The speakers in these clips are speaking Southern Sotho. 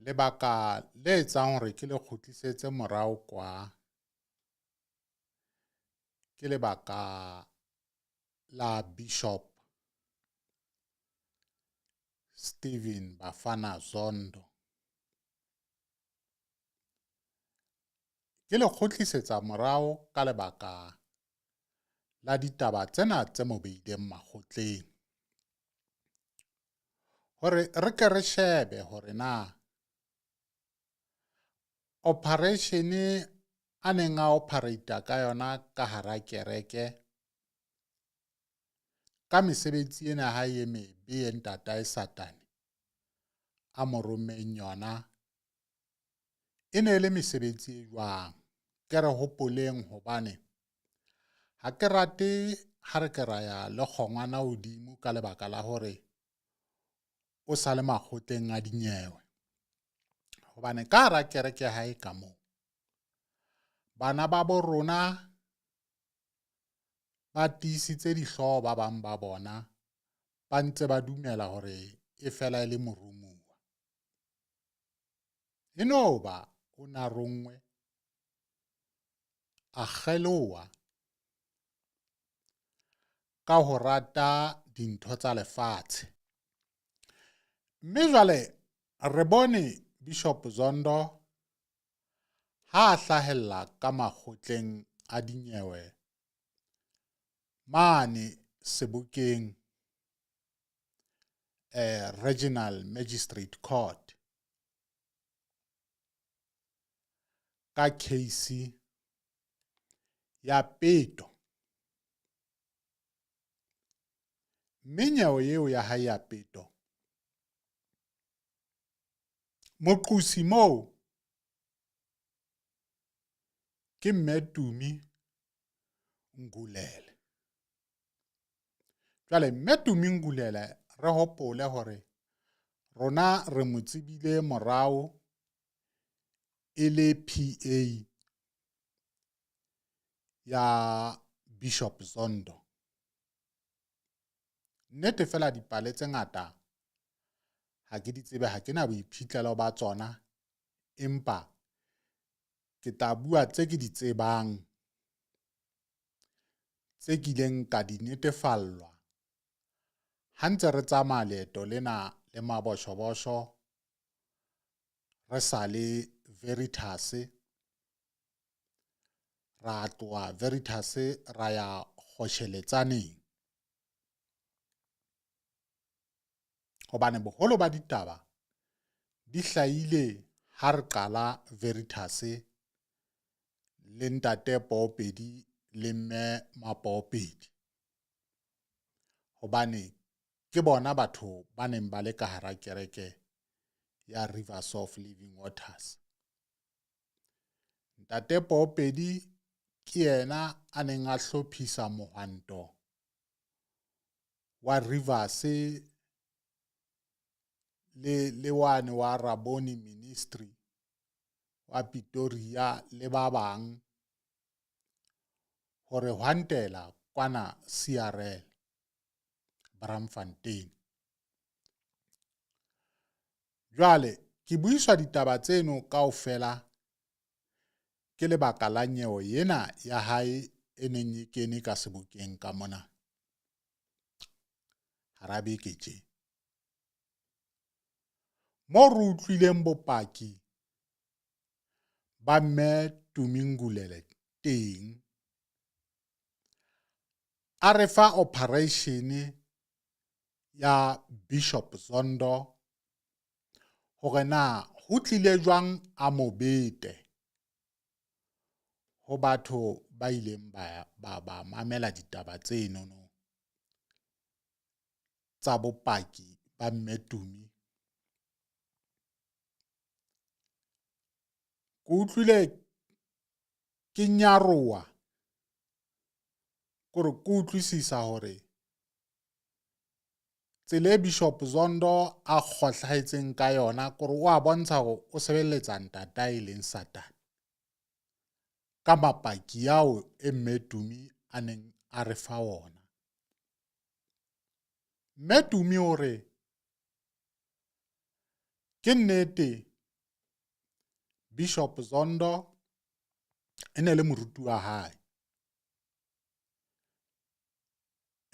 Lebaka le etsang hore ke le kgutlisetse morao kwa ke lebaka la Bishop Stephen Bafana Zondo. Ke le kgutlisetsa morao ka lebaka la ditaba tsena tse mo beileng makgotleng. Hore re ke re shebe hore na operation a neng a operate ka yona ka hara kereke ka mesebetsi ena ha e mebe e ntatae Satane a mo rommeng yona e ne e le mesebetsi e jwang. Ke re hopoleng hobane ha ke rate ha re ke ra ya le kgongwana hodimo ka lebaka la hore o sa le makgotleng a dinyewe. Hobane ka hara kereke ya hae ka moo bana ba bo rona ba tiisitse dihlooho ba bang ba bona ba ntse ba dumela hore e fela e le morumuwa. E no ba o na ronngwe a kgeloha ka ho rata dintho tsa lefatshe. Mme jwale re bone Bishop Zondo ha a hlahella ka makgotleng a dinyewe mane sebokeng eh, Regional Magistrate Court ka case ya peto mme nyewe eo ya hae ya peto moqosi moo ke mme Tumi Ngulele. Jwale mme Tumi Ngulele re hopole hore rona re mo tsebile morao e le PA ya Bishop Zondo. Nnete fela dipale tse ngata ha ke di tsebe, ha ke na boiphihlelo ba tsona, empa ke tla bua tse ke di tsebang tse kileng ka di netefallwa ha ntse re tsamaya leeto lena le maboshobosho re sa le Veritas ra tloha Veritas ra ya Kgosheletsaneng hobane boholo ba ditaba di hlahile ha re qala Veritas le ntate Poopedi le mme Mapoopedi hobane ke bona batho ba neng ba le ka hara kereke ya Rivers of Living Waters. Ntate Poopedi ke yena a neng a hlophisa mohwanto wa Rivers le le wane wa Raboni Ministry wa Pitoria le ba bang hore hwantela kwana CRL Braamfontein. Jwale ke buiswa ditaba tseno kaofela ke lebaka la nyewe ena ya hae e neng e kene ka sebokeng ka mona hara beke tje. Moo re utlwileng bopaki ba mme Tumi Ngulele teng a re fa operation ya Bishop Zondo hore na ho tlile jwang a mo bete ho batho ba ileng ba, ba, ba mamela ditaba tsenono tsa bopaki ba mme Tumi. Ke utlwile ke nyaroha kore ke utlwisisa hore tsela e Bishop Zondo a kgohlahetseng ka yona kore o a bontsha hore o sebeletsa ntatae e leng Satane ka mapaki ao e mme Tumi a neng a re fa ona. Mme Tumi o re ke nnete. Bishop Zondo e ne le moruti wa hae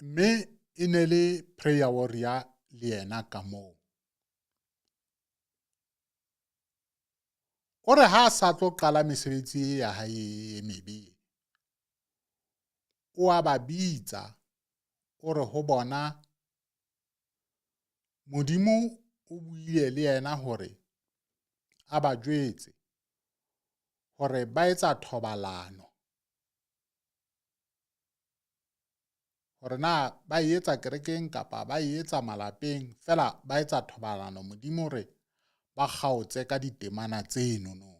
mme e ne le prayer warrior le yena ka moo. O re ha a sa tlo qala mesebetsi e ya hae e mebe, o a ba bitsa, o re ho bona Modimo o buile le yena hore a ba jwetse hore ba etsa thobalano hore na ba e etsa kerekeng kapa ba e etsa malapeng fela ba etsa thobalano Modimo re ba kgaotse ka ditemana tseno no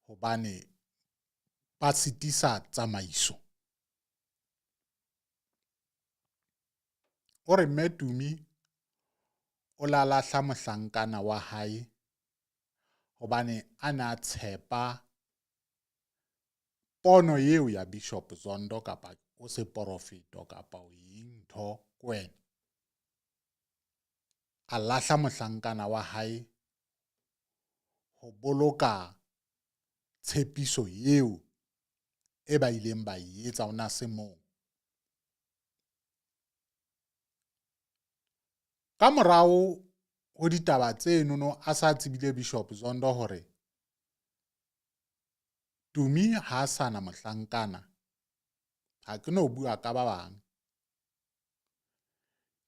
hobane ba sitisa tsamaiso. O re Mme Tumi o la lahla mohlankana wa hae hobane a ne a tshepa pono eo ya Bishop Zondo kapa o seporofeto kapa o eng ntho ko wena. A lahla mohlankana wa hae ho boloka tshepiso eo e ba ileng ba e etsa o na se mong. Ka morao ho ditaba tsenono a sa tsebile Bishop Zondo hore Tumi ha a sa na mohlankana, ha ke no bua ka ba bang.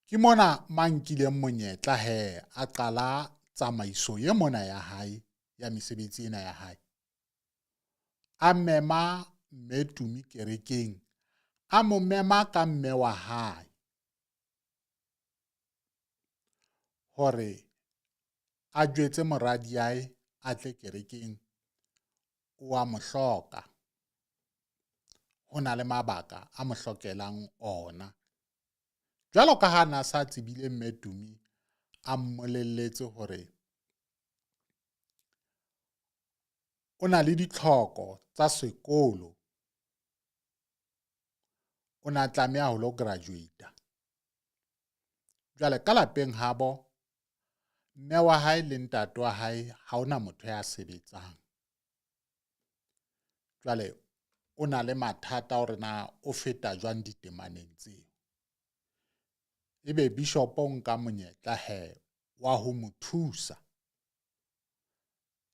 Ke mona mankileng monyetla he a qala tsamaiso ye mona ya hae ya mesebetsi ena ya hae. A mema mme Tumi kerekeng, a mo mema ka mme wa hae hore a jwetse moradiae a tle kerekeng o a mo hloka. Ho na le mabaka a mo hlokelang ona. Jwalo ka ha na sa tsebile mme Tumi a mmolelletse hore o na le ditlhoko tsa sekolo, o na tlameha ho lo graduate. Jwale ka lapeng habo mme wa hae le ntate wa hae ha ona motho ya sebetsang. Jwale o na le mathata hore na o feta jwang ditemaneng tseo. Ebe bishop o nka monyetla he wa ho mo thusa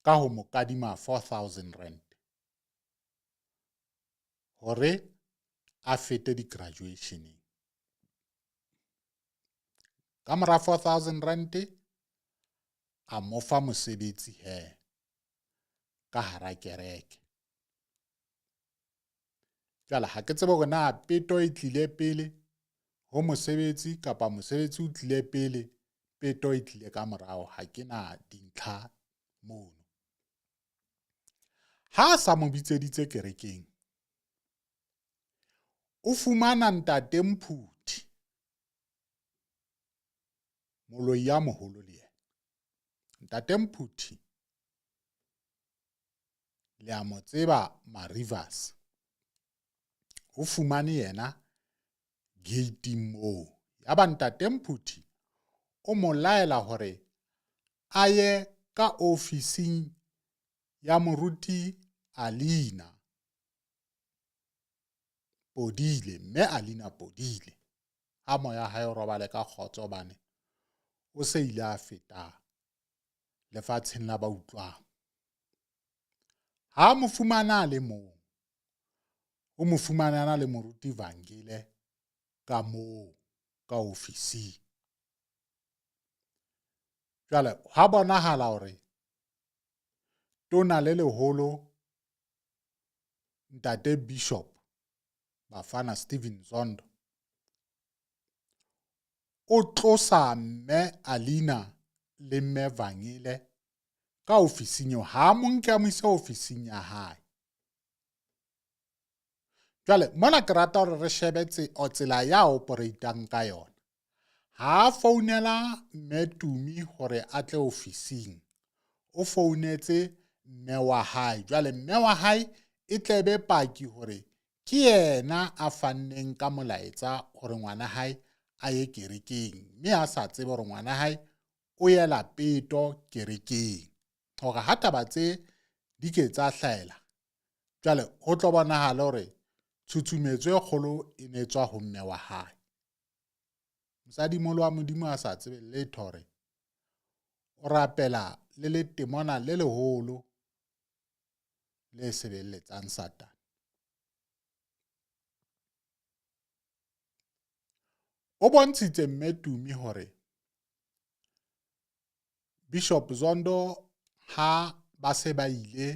ka ho mo kadima 4000 rand hore a fete di-graduationeng. Ka mora 4000 rand a mo fa mosebetsi he ka hara kereke. Jwale ha ke tsebe hore na peto e tlile pele ho mosebetsi kapa mosebetsi o tlile pele peto e tlile ka morao ha ke na dintlha mono. Ha a sa mo bitseditse kerekeng o fumana ntate Mphuthi moloi ya moholo le yena. Ntate Mphuthi le a mo tseba Marivers o fumane yena gate moo yaba ntate Mphuthi o mo laela hore a ye ka ofising ya moruti Alina Podile mme Alina Podile ha moya hae o robale ka kgotso hobane o se ile a feta lefatsheng la ba utlwang. Ha mo fumana a le mong, o mo fumana a na le moruti Vangile ka moo ka ofising. Jwale hwa bonahala hore tona le leholo ntate Bishop Bafana Stephen Zondo o tlosa mme Alina le mme Vangile ka ofising eo ha mo nke a mo ise ofising ya hae. Jwale mona ke rata hore re shebe tsela ya operatang ka yona. Ha a founela mme Tumi hore a tle ofising, o founetse mme wa hae. Jwale mme wa hae e tle be paki hore ke yena a fanneng ka molaetsa hore ngwana hae a ye kerekeng mme a sa tsebe hore ngwana hae o yela peto kerekeng. Hore ha taba tse di ke tsa hlahela, jwale ho tlo bonahala hore tshutshumetso e kgolo e ne tswa ho mme wa hae. Mosadimoholo wa Modimo a sa tsebe letho hore o rapela le letemona le leholo le sebeletsang Satane. O bontshitse mme Tumi hore Bishop Zondo ha ba se ba ile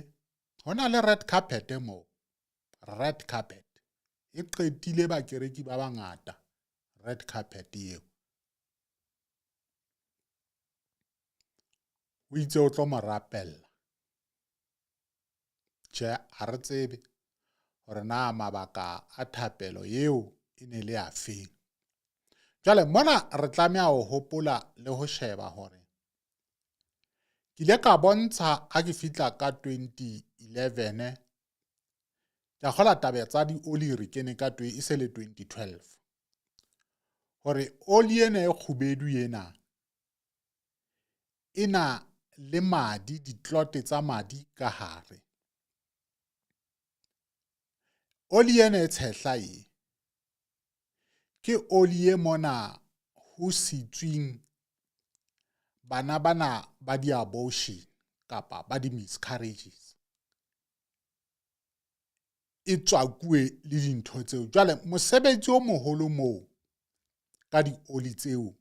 ho na le red carpet moo red carpet e qetile bakereki ba bangata red carpet eo o itse o tlo mo rapella tjhe ha re tsebe hore na mabaka a thapelo eo e ne le afeng jwale mona re tlameha ho hopola le ho sheba hore ke ile ka bontsha ha ke fihla ka 2011 ke a kgola taba tsa dioli re kene ka e se le 2012 hore oli ena e kgubedu ena e na le madi ditlote tsa madi ka hare oli ena e tshehla e ke oli e mona ho sitswing bana bana ba di-abortion kapa ba di-miscarriages e tswakuwe le dintho tseo jwale mosebetsi o moholo moo ka dioli tseo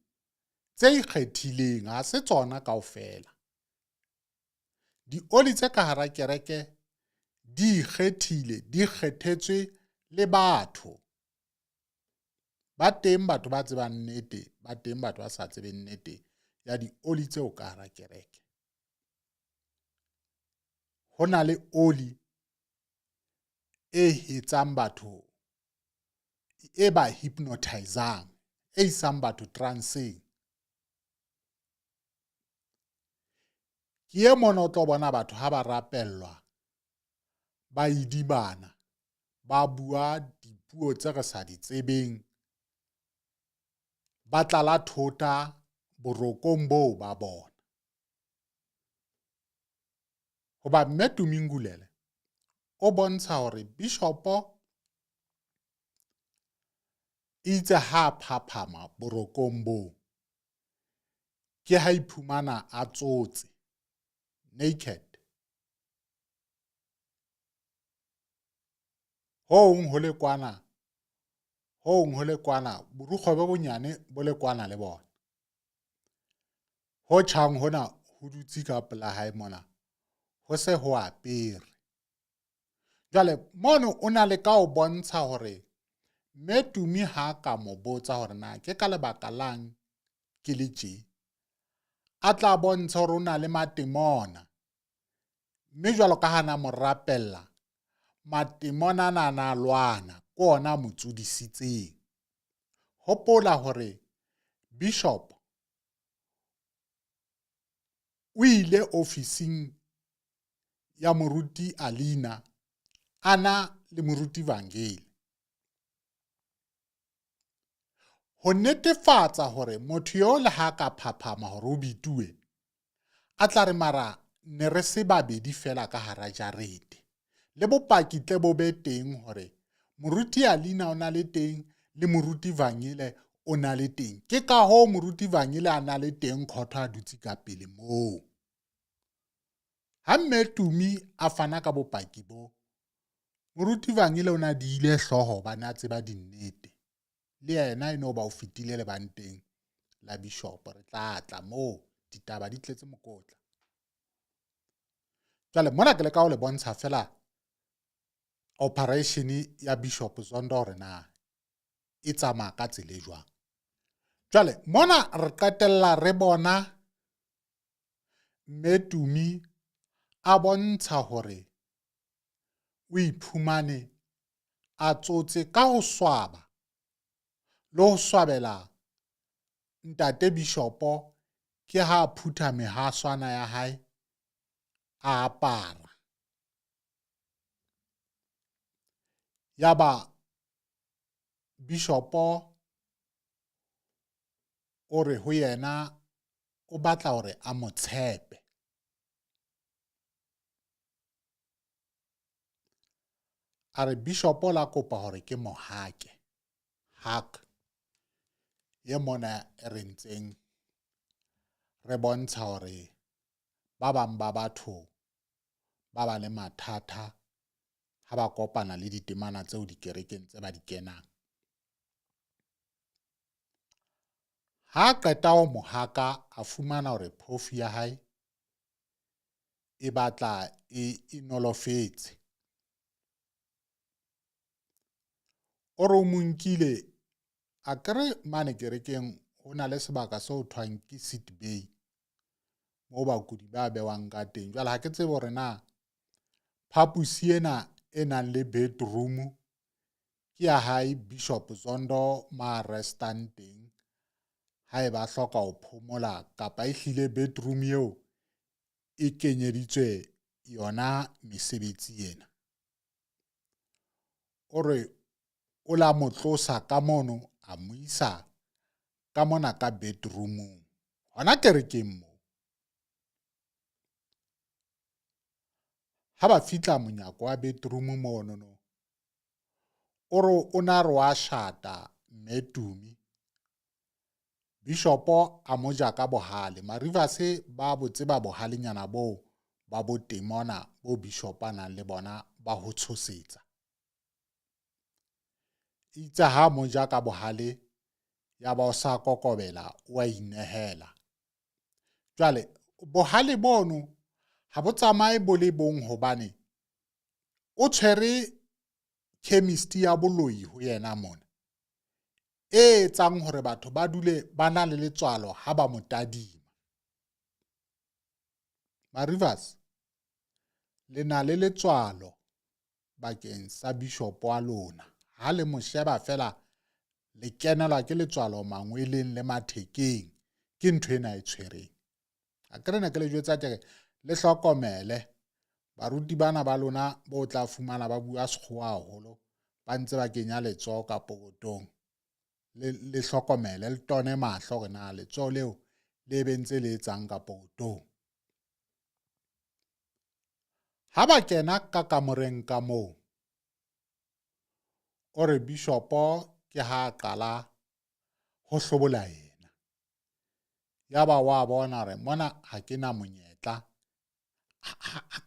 tse ikgethileng ha se tsona kaofela dioli tse ka hara kereke di ikgethile di kgethetswe le batho ba teng batho ba tsebang nnete ba teng batho ba sa tsebeng nnete ya dioli tseo ka hara kereke ho na le oli e etsang batho e ba hypnotizang e isang batho transeng ke e mona o tlo bona batho ha ba rapellwa ba idibana ba bua dipuo tse re sa di tsebeng ba tlala thota borokong boo ba bona hoba mme Tumingulele o bontsha hore bishopo itse ha phaphama borokong boo ke ha iphumana a tsotse naked hong ho le kwana hong ho le kwana borukgwe bo bonyane bo le kwana le bona ho tjhang hona ho dutse ka pela hae mona ho se ho apere jwale mono o na le ka o bontsha hore mme Tumi ha ka mo botsa hore na ke ka lebaka lang ke le tje a tla bontsha hore o na le matemona mme jwalo ka ha na mo rapella matemona na na lwana ke ona a mo tsodisitseng hopola hore bishop o ile ofising ya moruti Alina a na le moruti Vangeli ho netefatsa hore motho yo le ha ka phaphama hore o bituwe a tla re mara ne re se babedi fela ka hara jarete le bopaki tle bo be teng hore moruti Alina o na le teng le moruti Vangele o na le teng ke ka hoo moruti Vangele a na le teng khotho a dutse ka pele moo ha mme Tumi a fana ka bopaki bo moruti Vangele o na diile hlooho hobane a tseba dinnete le yena e no ba o fetile lebanteng la bishop re tla tla moo ditaba di tletse mokotla jwale mona ke leka ho le bontsha fela operation ya bishop Zondo hore na e tsamaya ka tsela e jwang jwale mona re qetella re bona mme Tumi a bontsha hore o iphumane a tsotse ka ho swaba le ho swabela ntate bishopo ke ha a phutha mehaswana ya hae a apara yaba bishopo o re ho yena o batla hore a mo tshepe. A re bishopo la kopa hore ke mo hake. Hak ye mona e re ntseng re bontsha hore ba bang ba batho ba ba le mathata ha ba kopana le ditemana tseo dikerekeng tse ba di kenang. Ha a qeta ho mo haka a fumana hore phofu ya hae e batla e nolofetse. O re o mo nkile a kere mane kerekeng ho na le sebaka se ho thwang ke seat bay moo bakudi ba bewang ka teng. Jwale ha ke tsebe hore na phaposi ena e nang le bedroom ke ya hae Bishop Zondo ma restang teng haeba a hloka ho phomola kapa e hlile bedroom eo e kenyeditswe yona mesebetsi ena. O re o la mo tlosa ka mono a mo isa ka mona ka bedroomong hona kerekeng moo. Ha ba fihla monyako wa bedroom mono no o re o na re wa shata mme Tumi Bishopo a mo ja ka bohale Marivase ba bo tseba bohalenyana boo ba botemona bo Bishop a nang le bona ba ho tshosetsa. Itse ha mo ja ka bohale ya ba o sa kokobela o a inehela. Jwale bohale bono ha bo tsamaye bo le bong hobane o tshwere chemist ya boloi ho yena mona e etsang hore batho ba dule ba na le letswalo ha ba mo tadima. Marivers le na le letswalo bakeng sa bishopo wa lona. Ha le mo sheba feela le kenelwa ke letswalo mangweleng le mathekeng. Ke ntho ena e tshwereng. A ke re ne ke le jwetsa ke re le hlokomele baruti bana ba lona bo tla fumana ba bua sekgowa haholo ba ntse ba kenya letsoho ka pokotong. Le hlokomele le tone mahlo hore na letsoho leo le be ntse le etsang ka pokotong. Ha ba kena ka kamoreng ka moo, o re bishopo ke ha a qala ho hlobola yena. Yaba wa bona hore mona ha ke na monyetla.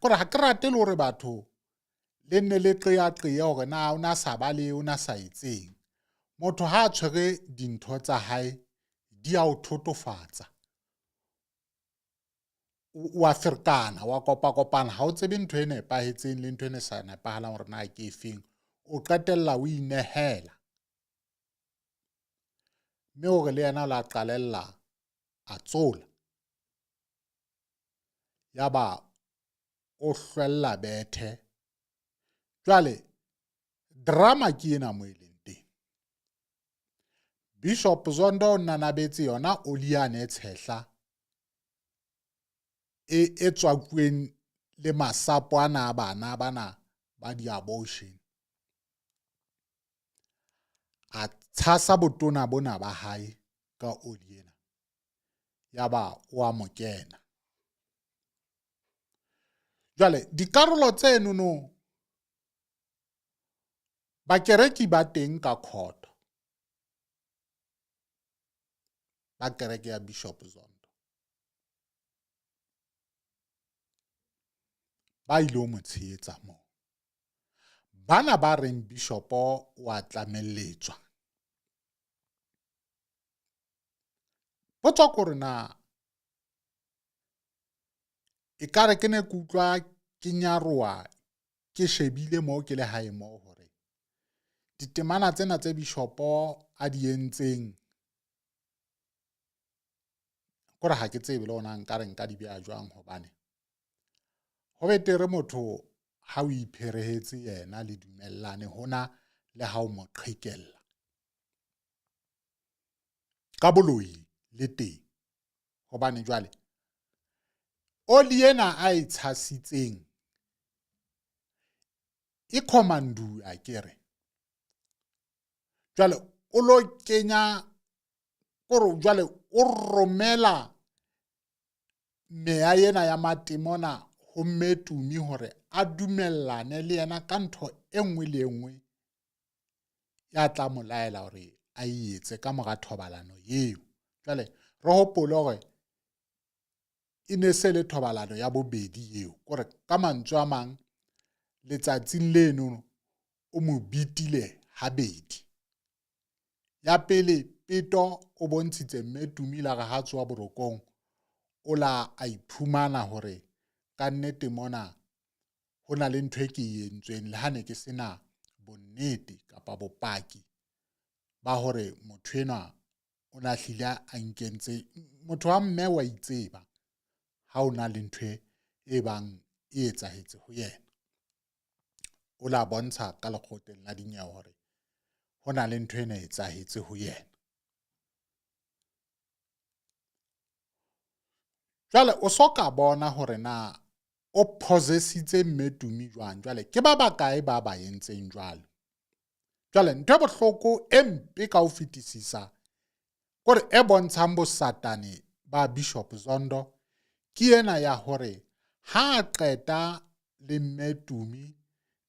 Kore ha ke rate le hore batho le nne le qeaqee hore na o na sa ba le o na sa etseng. Motho ha a tshwere dintho tsa hae di a o thotofatsa. Wa ferekana wa kopakopana ha o tsebe ntho e nepahetseng le ntho e ne sa nepahalang hore na ke efeng o qetella o inehela mme hore le yena o la qalella a tsola yaba o hlwella bethe jwale drama ke ena mo e leng teng Bishop Zondo o nanabetse yona oli yane e tshehla e e tswakuweng le masapo ana a bana bana ba di-abortion. A tshasa botona bona ba hae ka oli ena. Yaba o a mo kena. Jwale dikarolo tsenono Bakereki ba teng ka khoto ba kereke ya Bishop Zondo ba ile mo tshehetsa moo. Bana ba reng bishopo wa tlamelletswa. Potso kore na ekare ke ne ke utlwa ke nyaroa ke shebile moo ke le hae moo hore ditemana tsena tse bishopo a di entseng kore ha ke tsebe le ona nka re nka di beha jwang hobane ho betere motho ha o ipherehetse yena le dumellane hona le ha o mo qhekella ka boloi le teng hobane jwale oli ena a e tshasitseng e commandua ke re jwale o lo kenya kore jwale o romela meya ena ya matemona ho mme Tumi hore a dumellane le yena ka ntho e nngwe le e nngwe ya tla mo laela hore a e etse ka mora thobalano eo. Jwale re hopole hore e ne se le thobalano ya bobedi eo, kore ka mantswe a mang letsatsing leno o mo bitile habedi. Ya pele peto o bontshitse mme Tumi la re ha tsoa borokong o la a iphumana hore ka nnete mona ho na le ntho e ke e entsweng le ha ne ke sena bonnete kapa bopaki ba hore motho enwa o ne a hlile a nkentse. Motho wa mme wa itseba ha o na le ntho e bang e etsahetse ho yena. O la bontsha ka lekgotleng la dinyewe hore ho na le ntho ena e etsahetse ho yena. Jwale o so ka bona hore na o possessitse mme Tumi jwang. Jwale ke ba bakae ba ba entseng jwalo? Jwale ntho e bohloko e mpe ka ho fetisisa kore e bontshang bosatane ba Bishop Zondo ke ena ya hore ha a qeta le mme Tumi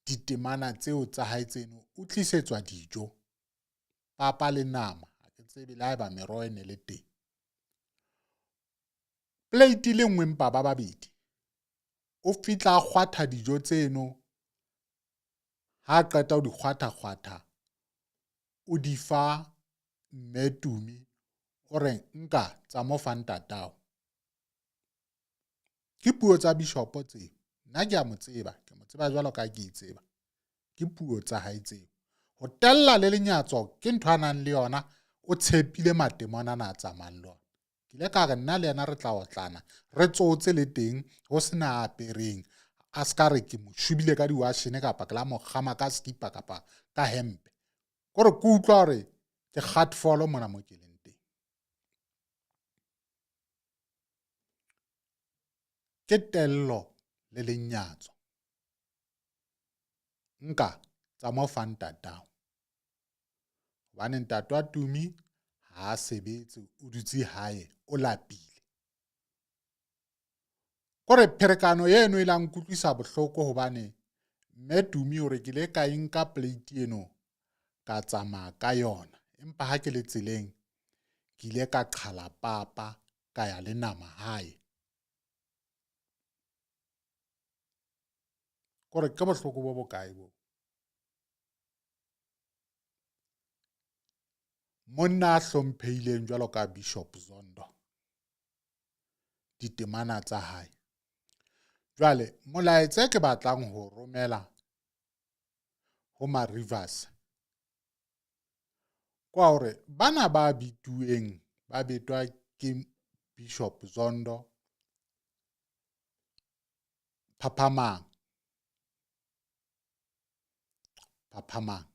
ditemana tseo tsa hae tseno o tlisetswa dijo, papa le nama, ha ke tsebe le haeba meroho e ne le teng. Plate le nngwe mpa ba babedi. O fihla a kgwatha dijo tseno, ha a qeta ho di kgwatha-kgwatha o di fa mme Tumi o re nka tsa mo fa ntatao. Ke puo tsa bishopo tseo. Nna ke a mo tseba, ke mo tseba jwalo ka ke itseba. Ke puo tsa hae tseo. Ho tella le lenyatso ke ntho a nang le yona, o tshepile matemona ana a tsamayang le ona. Ke ile ka re nna le yena re tla otlana, re tsotse le teng ho sena a apereng. A se ka re ke mo shubile ka diwashene kapa ke la mo kgama ka skipa kapa ka hempe. Kore ke utlwa hore ke kgatfolo mona mo ke leng teng. Ke tello le lenyatso. Nka tsa mo fa ntatao. Hobane ntate wa Tumi ha a sebetse, o dutse hae, o lapile. Kore pherekano eno e la nkutlwisa bohloko hobane mme Tumi o re ke ile ka e nka plate eno ka tsamaya ka yona. Empa ha ke le tseleng ke ile ka qhala papa ka ya le nama hae. Kore ke bohloko bo bokae bo? Monna a hlomphehileng jwalo ka Bishop Zondo ditemana tsa hae. Jwale molaetsa ke batlang ho romela ho ma-Rivers kwa hore bana ba bituweng ba betwa ke Bishop Zondo phaphamang phaphamang.